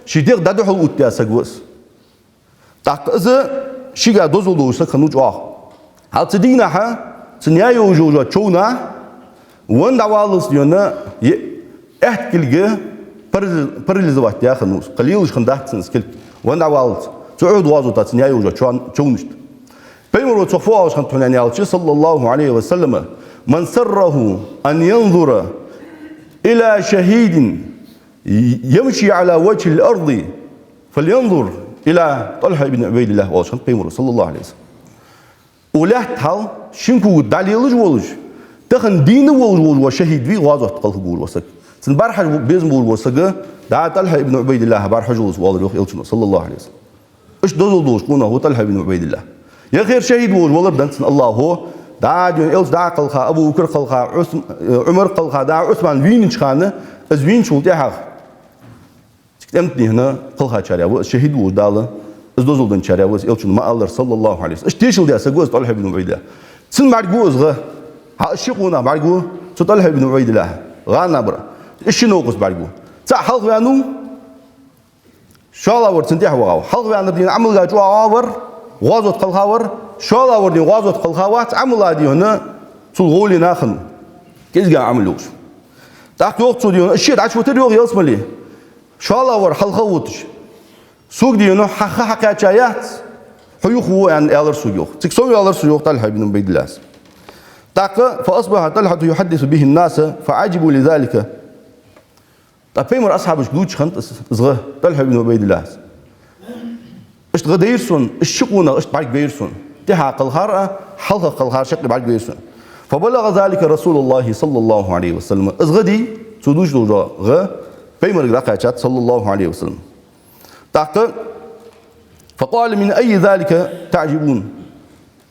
ший дегӀ дӀадухьал оттадаь саг ва из. ТӀаккха из шийга дозал долаш саг хиннав чӀоагӀа. Хьал цу дийнахьа цунна яь йолаш йола човнахьа венна дӀаваллалца, дий хьона, е-, аьтта кулг парализ-, парализовать даь хиннав из. Кхы лелаш хиннадац цун из кулг. Венна дӀаваллалца. Цу Ухьуд гӀазота цунна яь йолаш йола чов-, човнашта. Пайхамаро цох фу оалаш хиннад хьона аьлча, саллаллахӀу Ӏалайхи ва саллама: من سره أن ينظر إلى شهيد يمشي على وجه الأرض فلينظر إلى طلحة بن عبيد الله, оалаш хиннад Пайхамаро, саллаллахӀу Ӏалайхи ва саллам. Укх лаьтта хьал шин кога дӀалелаш волаш, тахан дийна волаш волаш вола шахӀид вий, гӀазот кхелха волаш вола саг. Цунна бӀарахьажа безам болаш вола саг, дӀа ТӀалхьа ибн Ӏубайдиллахьа бӀарахьажалва из, оалар, йоах, Элчано, саллаллахӀу Ӏалайхи ва саллам. Иштта дозал долаш къонах ва ТӀалхьа ибн Ӏубайдиллахь. Е хӀара шахӀид волаш валар денна цунна АллахӀо, дӀа, дий хьона, Элча дӀа а кхелха, Абу Бакр кхелха, Ӏус-, э, Ӏумар кхелха, дӀа Ӏусман вийнача хана, из вийначул тӀехьагӀа цига тӀем тӀа, дий хьона, кхелхачарех ва из, шахӀид волаш Дала из дозал денначарех ва из, Элчано ма аллара, саллаллахӀу Ӏалайхи ва саллам. Иштта тешал даь саг ва из ТӀалхьа ибн Ӏубайдиллахь. Цунна бӀаргагу из гӀа. Хьа, из ши къонах бӀаргагу цу ТӀалхьа ибн Ӏубайдиллахьа, гӀанна бар. Из ши новкъост бӀаргагу. ЦаӀ хьалха ваьннав, шоллагӀвар цунна тӀехьа вахав. Хьалха ваьннар, дий хьона, Ӏамалга чӀоагӀа вар, гӀазот кхелха вар, шоллагӀвар, дий хьона, гӀазот кхелха вац, Ӏамалга, дий хьона, цул гӀоле нах хиннав. КӀезига Ӏамал йолаш. ТӀаккха йоах цо, дий хьона, из ше дӀачувитар, йоах, ялсмале. ШоллагӀвар хьалха а вуташ. Сога, дий хьона, хьалха хьакхаьча яц, хьо юха ва, аьнна, аьлар сога, йоах. Цига сов, аьлар сога, йоах, ТӀалхьа ибн Ӏубайдиллахьа. ТӀаккха فأصبح طلحة يحدث به الناس فعجبوا لذلك. ТӀаккха Пайхамара асхьабашка дувцаш хиннад из, из гӀа, ТӀалхьа ибн Ӏубайдиллахьа. Иштта гӀа дайра сона, из ши къонах иштта бӀаргабайра сона. ТӀехьа кхелхар а, хьалха кхелхар шаккхе бӀаргабайра сона. فبلغ ذلك رسول الله صلى الله عليه وسلم. Из гӀа дий, цо дувцаш дола гӀа, Пайхамарга дӀакхаьчад, саллаллахӀу Ӏалайхи ва саллам. ТӀаккха فقال: من أي ذلك تعجبون؟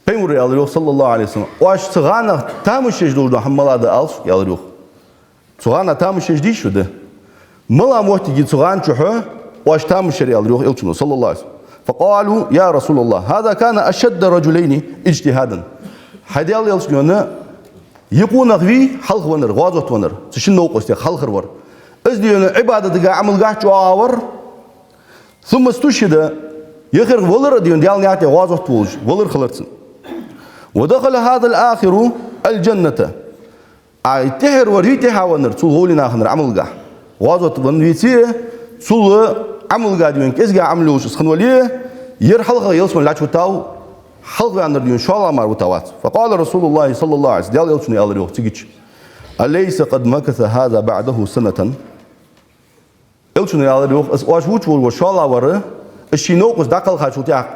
Пайхамаро аьлар, йоах, саллаллахӀу Ӏалайхи ва саллам: оаш цу гӀанах тамаш еш долаш дола хӀама малад, аьлар шоага, аьлар, йоах. Цу гӀанах тамаш еш дий шо, да? Мала моттиг я цу гӀан чухьа оаш тамаш ер, аьлар, йоах, Элчано, саллаллахӀу Ӏалайхи ва саллам. فقالوا: يا رسول الله، هذا كان أشد الرجلين اجتهادا. ХӀай Даьла Элча, дий хьона, ер къонах вий хьалха веннар, гӀазот веннар, цу шин новкъостех хьалхара вар. Из, дий хьона, Ӏибадатага, Ӏамалга чӀоагӀа вар. ثم استشهد, ер хӀара валар а, дий хьона, Даьла наькъа тӀа гӀазот волаш, валар хилар цун. ودخل هذا الآخر الجنة. А тӀехьара вар вий, тӀехьа веннар, цул гӀоле нах хиннар Ӏамалга. ГӀазот венна веце а, цул Ӏамалга, дий хьона, кӀезига Ӏамал йолаш из хинна вале а, ер хьалха ялсмале дӀачувитав, хьалха ваьннар, дий хьона, шоллагӀа мара витавац. فقال رسول الله صلى الله عليه وسلم, Даьла Элчано аьлар, йоах, цигача: أليس قد مكث هذا بعده سنة؟ Элчано аьлар, йоах, из оаш вувцаш вола шоллагӀвар, из ший новкъост дӀакхелхачул тӀехьагӀа,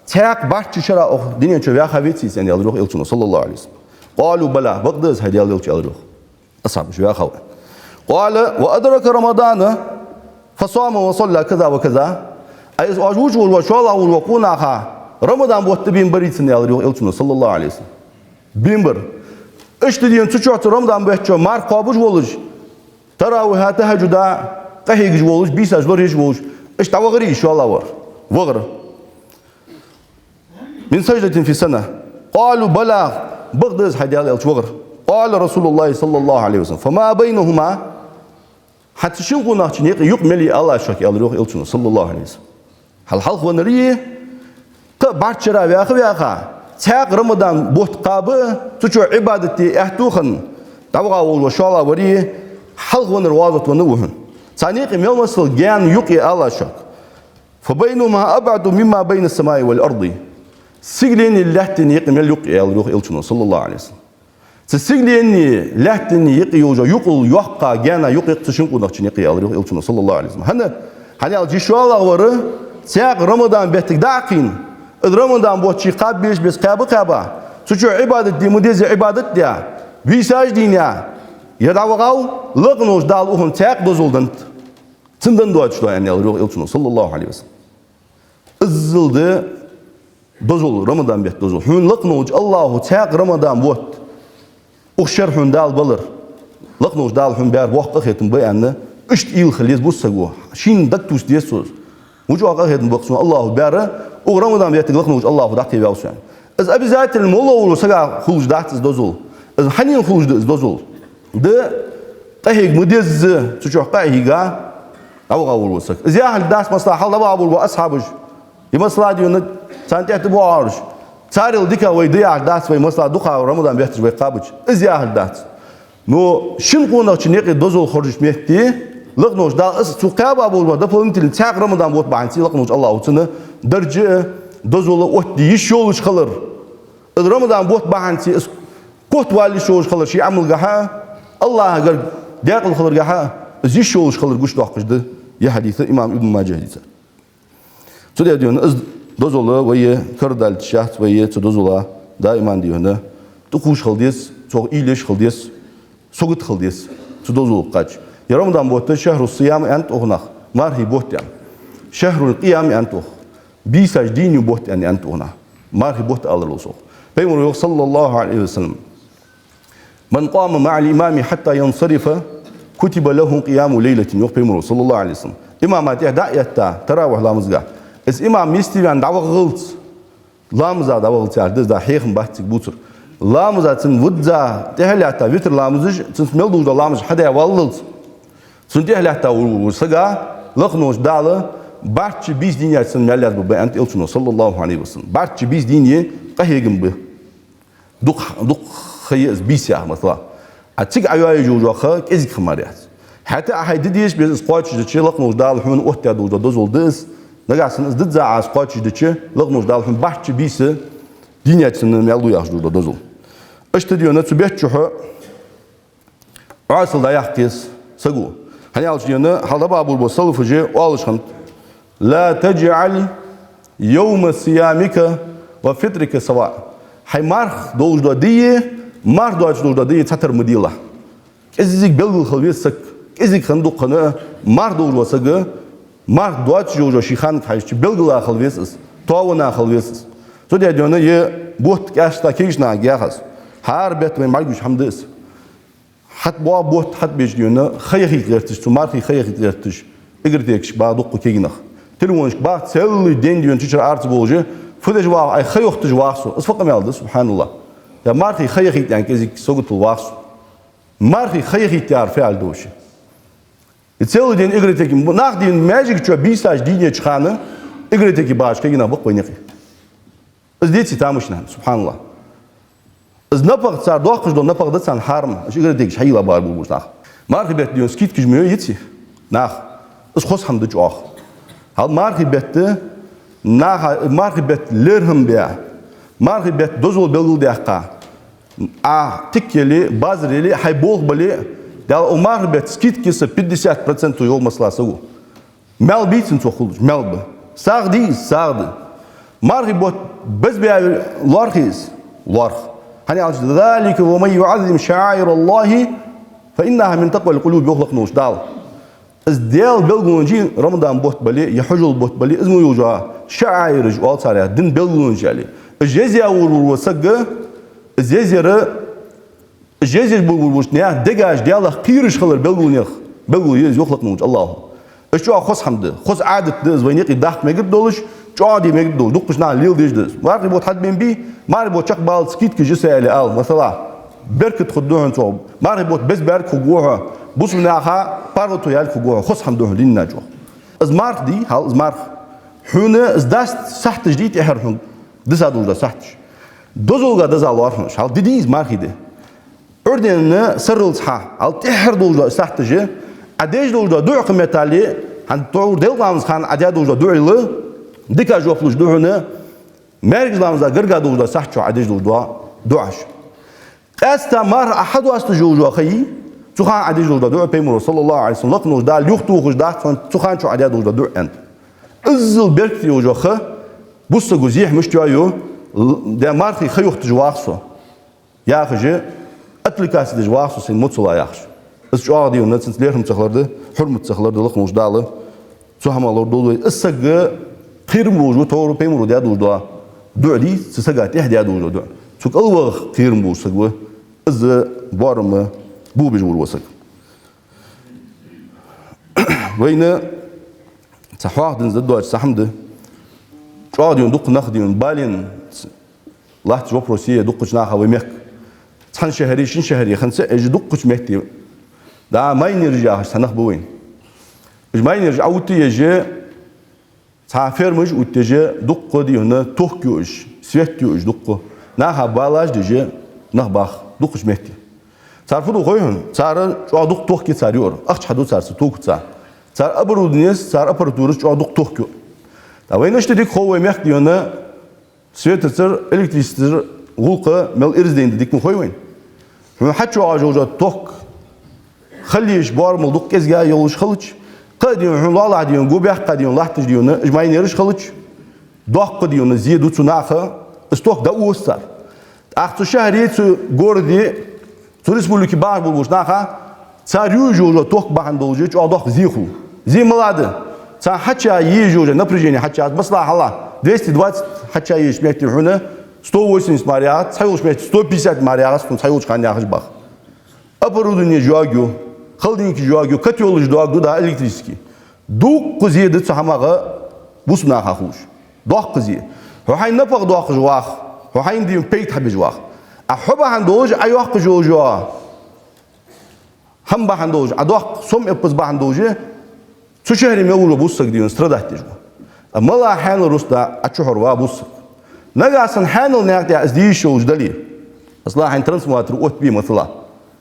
цхьаькха бӀарчча шера укх дунен чу ваьха веций из, аьнна, аьлар, йоах, Элчано, саллаллахӀу Ӏалайхи ва саллам. قالوا: بلى, бакъда из, хӀай Даьла Элча, аьлар, йоах. Асхьабаш, ваьхав. قال: وأدرك رمضان فصام وصلى كذا وكذا. Ай, из оаш вувцаш вола шоллагӀа вола къонах Рамадан бутт бен барий цунна, аьлар, йоах, Элчано, саллаллахӀу Ӏалайхи ва саллам. Бен бар. Иштта, дий хьона, цу чухь, цу Рамадан бетта чухь марха кхоабаш волаш, таравихьа, тахӀажжуда къахьегаш волаш, бийсаш лораеш волаш, иштта дӀавахарий из шоллагӀвар? Вахар. من سجدة في سنة. قالوا: بلى, бакъда из, хӀай Даьла Элча, вахар. قال رسول الله صلى الله عليه وسلم: فما بينهما. ХӀанз цу шин къонахчун юкъе юкъ мел я, аьлар шоага, аьлар, йоах, Элчано, саллаллахӀу Ӏалайхи ва саллам. Хьал хьалха веннар а, кхы а бӀарчча шера ваьха-ваьха, цхьаькха Рамадан бутт кхаба, цу чу Ӏибадат де аьттув хинна дӀаваха вола шоллагӀвар а, хьалха веннар гӀазот венна ва хьона. Царна юкъе мел масала гаьна юкъ я, аьлар шоага. فبينهما أبعد مما بين السماء والأرض. Сигаленеи лаьттанеи юкъ мел юкъ я, аьлар, йоах, Элчано, саллаллахӀу Ӏалайхи ва саллам. Цу сигаленни, лаьттани юкъе йолча юкъал йоккха гаьна юкъе я цу шин къонахчун юкъе, аьлар йоах Элчано, саллаллаху Ӏалайхи ва саллам. ХӀана? ХӀана аьлча, йиш йоаллагӀа вар цхьаькха Рамадан бетта дӀакхийна, из Рамадан бутт ше кхаба безаш беса кхаьба-кхаьба, цу чу Ӏибадат де ма деззара Ӏибадат даь, вийсаш дийна, ер дӀавахав, лакха волча Дала укхунна цхьаькха дозал деннад. Цунна денна доацаш да, аьнна, аьлар йоах Элчано, саллаллаху Ӏалайхи ва саллам. Иззал да дозал, Рамадан бетта дозал. Хьона лакха волча АллахӀа цхьаькха Рамадан бутт, укх шера хьона Дала балар, лакха волча Дала хьона баьр боккха къахетам ба аьнна, иштта уйла хила еза бусалба саго. Шийна дагатувса деза цо из. Во чӀоагӀа къахетам ба-кх сона АллахӀа баьр укх Рамадан бетта лакха волча АллахӀа дӀакхийна ваьв со аьнна. Из обязательно моллагӀа волча сага хулаш дац из дозал. Из хьанна хулаш да из дозал? Да къахьега ма дезза, цу чу къахьийга дӀавахавар вола саг. Из яхилга дац, масала, хьалха дӀабахабора асхьабаш. Из, масала, дийна, царна тӀехьа тӀабоагӀараш. Царел дика вай да яхилга дац вай, масала, дукха Рамадан бетташ вай кхабача. Из яхилга дац. Но шин къонахчун юкъе дозал хоржача метте, лакха волча Дала из цо кхаьба болча дополнительно цхьаькха Рамадан бутт бахьанца, лакха волча АллахӀа цунна даржа а, дозал а оттаде йиш йолаш хилар. Из Рамадан бутт бахьанца из котвала йиш йолаш хилар ший Ӏамалгахьа, АллахӀагара даькъала хиларгахьа, из йиш йолаш хилар гучадоаккхаш да ер хьадис, имам Ибн Маджа хьадис. Цудухьа, дий хьона, из дозал вай карадалийташ яц, вай цу дозала даиман, дий хьона, тӀакхувш хила деза, цох уйла еш хила деза, сагота хила деза цу дозала кхача. Ер Рамадан бутт шахӀру ссиям аьннад укхунах, мархий бутт аьнна. ШахӀрул къиям аьннад укхунах, бийсаш дийна бутт аьнна аьннад укхунах. Мархий бутт аларал сох. Пайхамара йоах, саллаллаху Ӏалайхи ва саллам: «من قام مع الإمام حتى ينصرف كتب له قيام ليلة», йоах Пайхамара, саллаллаху Ӏалайхи ва саллам. Имама тӀехьа дӀа а этта, таравихь ламазга, из имам йисте ваьнна дӀавахалца, ламаза дӀавахалца яхар да из, да, хьехам бац цига бувцар. Ламаза цунна визза тӀехьа лаьтта, витр ламазаш, цунца мел долаш дола ламазаш хьадаь валлалца, цунна тӀехьа лаьтта волча сага лакха волча Дала барчча бийса дийна яьча санна маьл язбергба аьннад Элчано, саллаллаху Ӏалайхи ва саллам. Барчча бийса дийна къахьегам ба. Дукха, дукха ха я из бийса яха, масала. А цига Ӏа йоаеш йола ха кӀезига ха мара яц. ХӀаьта Ӏа хьай де дезаш беза из кхоачашдича, лакха волча Дала хьона оттадаь долаш дола дозал да из. Нагахьа санна из дизза Ӏа из кхоачашдича, лакха волча Дала хьона барчча бийса дийна яьча санна маьл лу яхаш долаш дола дозал. Иштта, дий хьона, цу бетта чухь Ӏоасал дӀаяккха еза саго. ХӀана аьлча, дий хьона, хьалха дӀабахабора салафаша оалаш хиннад: «لا تجعل يوم صيامك وفطرك سواء». Хьай марха долаш дола ди а, марха доацаш долаш дола ди а цхьатара ма делахь. КӀезига белгала хила веза саг. КӀезига хинна дукха хана марха долаш вола саг, марха доацаш йолча ший ханага хьежача, белгала хила веза из, тоавенна хила веза из. Цудухьа, дий хьона, ер бутт кӀаьста кегийча нахага яхаш, хӀара бетта вайна бӀаргагуш хӀама да из. ХӀаьта бутт хьатӀабеча, дий хьона, ха яхийта гӀерташ, цу мархий ха яхийта гӀерташ, игротекашка багӀа дукха кегий нах. Телефонашка багӀа, целый день, дий хьона, чура-ара ца болаш, фу деш вах, ай ха йохийташ вах со. Из фу къамаьл да, субхьаналлахӀ. Е мархий ха яхийта аьнна кӀезига саготал вах со. Мархий ха яхийта яхар фу аьлча да вообще? И целый день игротеке, нах, дий хьона, маьждига чу бийсаш дийна еча хана игротеке багӀаш кегий нах ба-кх вайна юкъе. Из деций тамашийна, субхьаналлахӀ. Из напагӀа, цар доаккхаш дола напагӀа да царна хьарам, уж игротекаш хьайийлла багӀаш болча наха. Мархий бетта, дий хьона, скидкаш ма йой йиций наха. Из хоза хӀама да чӀоагӀа. Хьал мархий бетта наха, мархий бетта лерхӀам бе, мархий бетта дозал белгалдаьккха, Ӏа тика яле, базар яле, хьай болх бале, Дала укх мархий бетта скидка йиса пятьдесят процентов йоах, масала, саго. Маьл бий цунна цох хулаш? Маьл ба. СагӀа дий из? СагӀа да. Мархий бутт беза баьвар лоархӀий из? ЛоархӀ. ХӀана аьлча: «ذلك ومن يعظم شعائر الله فإنها من تقوى القلوب», йоах лакха волча Дала. Из Даьла белгалонаш, Рамадан бутт бале, е хьажол бутт бале, из мо йолча шаӀаираш оал царех, дина белгалонаш аьле. Из езъяь вар-вар вола саг, из езъяр, из езъеш болаш болча наьха дегаш Даьлах кхераш хилара белгалонех белгало я из, йоах лакха волча АллахӀа. Из чӀоагӀа хоза хӀама да, хоза Ӏадат да из, вайна юкъе даккха мегаргдолаш, чӀоагӀде мегаргдолаш, дуккхача наха леладеш да из. Мархий бутт хьатӀабена бий, мархий бутт чакхбаллалца скидкаш йиса аьле ала, масала, беркат хургда хьона цох, мархий бутт беза баьрг хургва хьо, бусалба наха паргӀато ялга хургва хьо, хоза хӀама да хьона динна чӀоагӀа. Из марха дий, хьал из марха, хьона из даста сахьташ дий тӀехьара хьона, диса долаш дола сахьташ. Дозалга даза лоархӀ хьона уж, хьал ди дий из мархий ди? Ӏуйрийна сарралца хьа, хьал тӀехьара долаш дола сахьташ, Ӏа деш долаш дола дуӀа кхы меттел, хӀанз тхьовра делкъа ламаза хана Ӏа даь долаш дола дуӀайла дика жоп луш да хьона, маьркӀажа ламаза гарга долаш дола сахьта чу Ӏа деш долаш дола дуӀаш. Къаьстта марха Ӏа хьадоасташ йолаш йола ха йий, цу хана Ӏа деш долаш дола дуӀа, пайхамара, саллаллахӀу Ӏалайхи ва саллам, лакха волча Дала юхатохаш дац хьона цу хана чу Ӏа даь долаш дола дуӀа, аьннад. Иззал беркате йолаш йола ха бусалба саго зе хьа мишта йоаю, л-, де мархий ха юхаташ вах со яхаш, отвлекаться деш вах со, сайна мо ца лу яхаш. Из чӀоагӀа дийна, цунца лерхӀам ца хилар да, хьурмат ца хилар да лакха волча Дала. Цу хӀамах лорадолда вай. Из саг кхерам болаш ва, тхьовра пайхамара даь долаш дола дуӀа дий, цу сага тӀехьа даь долаш дола дуӀа. Цу кӀалваха кхерам болаш саг ва, из боарам болабеш волаш ва саг. Вайна цхьа хьоахаденна дӀадоагӀаш цхьа хӀама да. ЧӀоагӀа дийна дукха нах дийна балийна латташ вопрос я дукхача наха вай мехка. Цхьан шахьаре, шин шахьаре хинна ца, уж дукхача метте. Да, майнераш яхаш цхьа нах ба вайна. Уж майнераш Ӏоувттаеш, цхьа фермаш увттаеш, дукха дийна ток ю уж, свет ю уж дукха. Наха балаш деш нах бах дукхача метте. Цар фу ду хой хьона? Цар чӀоагӀа дукха ток я цар юар. Ахча хьаду цар цу токаца. Цар оборудованес, цар аппаратурас чӀоагӀа дукха ток ю. Да, вайна иштта дика хов вай мехка дийна светацара, электричествацара гӀулакх мел ираз дайна да дика ма хой вайна. Хьона хьачуоагӀаш йолаш йола ток хала еш боарам дукха кӀезига йолаш хилча, кхы а дийна хьона лоалахьа дийна, гу баьккха дийна латташ дийна, уж майнераш хилча, доккха дийна зе ду цу наха, из ток дӀаосс цар. ТӀаккха цу шахьаре, цу городе, цу республике бахаш болаш болча наха, цар юаш йолаш йола ток бахьан долаш чӀоагӀа доккха зе хул. Зе малад? Цар хьачуеш йолаш йола напряжение хьачуяц, масала, хьалха двести двадцать хьачуеш метте хьона сто восемьдесят мара яхац, цхьайолча метте сто пятьдесят мара яхац, цхьайолча хана яхаш бах. Оборудованеш йоагаю, холодильникаш йоагаю, котёлаш доагаю, да, электрически. Дукха зе да цу хӀамах бусалба наха хулаш. Доккха зе. Хьо хьайна напагӀа доаккхаш вах, хьо хьайна дийна пайда хьабеш вах. А хьо бахьан долаш Ӏа йоаккхаш йолаш йола хӀама бахьан долаш, Ӏа доаккха сом эппаз бахьан долаш, цу шахьаре мел вола бусалба саг дийна страдать деш ва. А мала хьаьнал рузкъа да Ӏа чухьара ва бусалба саг. Нагахьа санна хьаьнал наькъа тӀа из де йиш йолаш дале, масала, хьайна трансформатор оттабе, масала,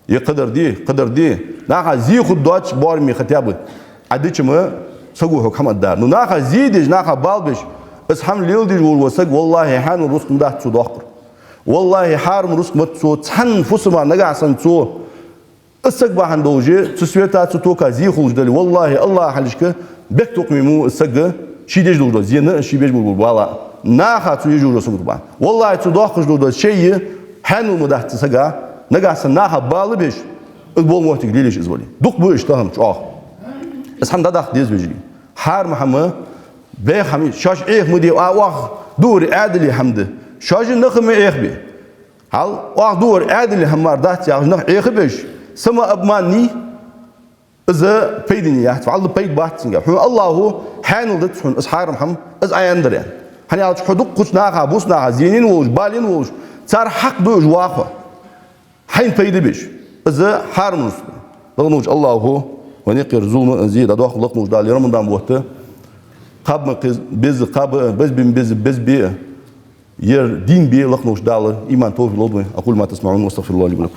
е кхыдар де, кхыдар де, наха зе хургдоацаш боарам хотя бы Ӏа дича-м саго хьога хӀама дергдар. Ну, наха зе деш, наха бала беш, из хӀама леладеш волаш вола саг, валлахӀи, хьаьнал рузкъа ма дац цо доаккхар. ВаллахӀи, хьарам рузкъа ма да цо цхьанне фусама, нагахьа санна цо из саг бахьан долаш, цу света, цу тока зе хулаш дале, валлахӀи, АллахӀа хьалхашка, бехктокхаме ма ва из саг, ше деш долаш дола зена а, ше беш болаш бола бала а. Наха цо еш йолаш йола сагота бахьан. ВаллахӀи, цо доаккхаш долаш дола шоай хьаьнал ма дац цу сага, нагахьа санна наха бала беш, из бола моттиг лелаеш из вале. Дукха ба уж тахан чӀоагӀа. Из хӀама дӀадаккха деза, вежарий. Хьарам хӀама, бӀеха хӀама, шоаш Ӏеха ма де, а, оаха дувцар Ӏаьдала хӀама да. Шоаш наха ма Ӏехабе. Хьал, оаха дувцар Ӏаьдала хӀама мара дац яхаш, нах Ӏехабеш, самообман я, из пайдане яц, валлахӀи, пайда бац цунга. Хьона АллахӀа хьаьнал дац хьона из хьарам хӀама, из Ӏа аьннадар аьнна. ХӀана аьлча хьо дуккхача наха, бусалба наха зенийна волаш, балийна волаш, цар хьакъ дуаш ва хьо. Хьайна пайда беш. Из хьарам рузкъа да. Лакха волча АллахӀа вайна юкъера зулам, зе дӀадоаккхалда лакха волча Дала ер Рамадан бутт. Кхаба ма кхеза беза, кхаба, безбе ма беза, безбе. Ер дийна бе лакха волча Дала иман, товфикъ лолда вайна. أقول ما تسمعون وأستغفر الله لي ولكم.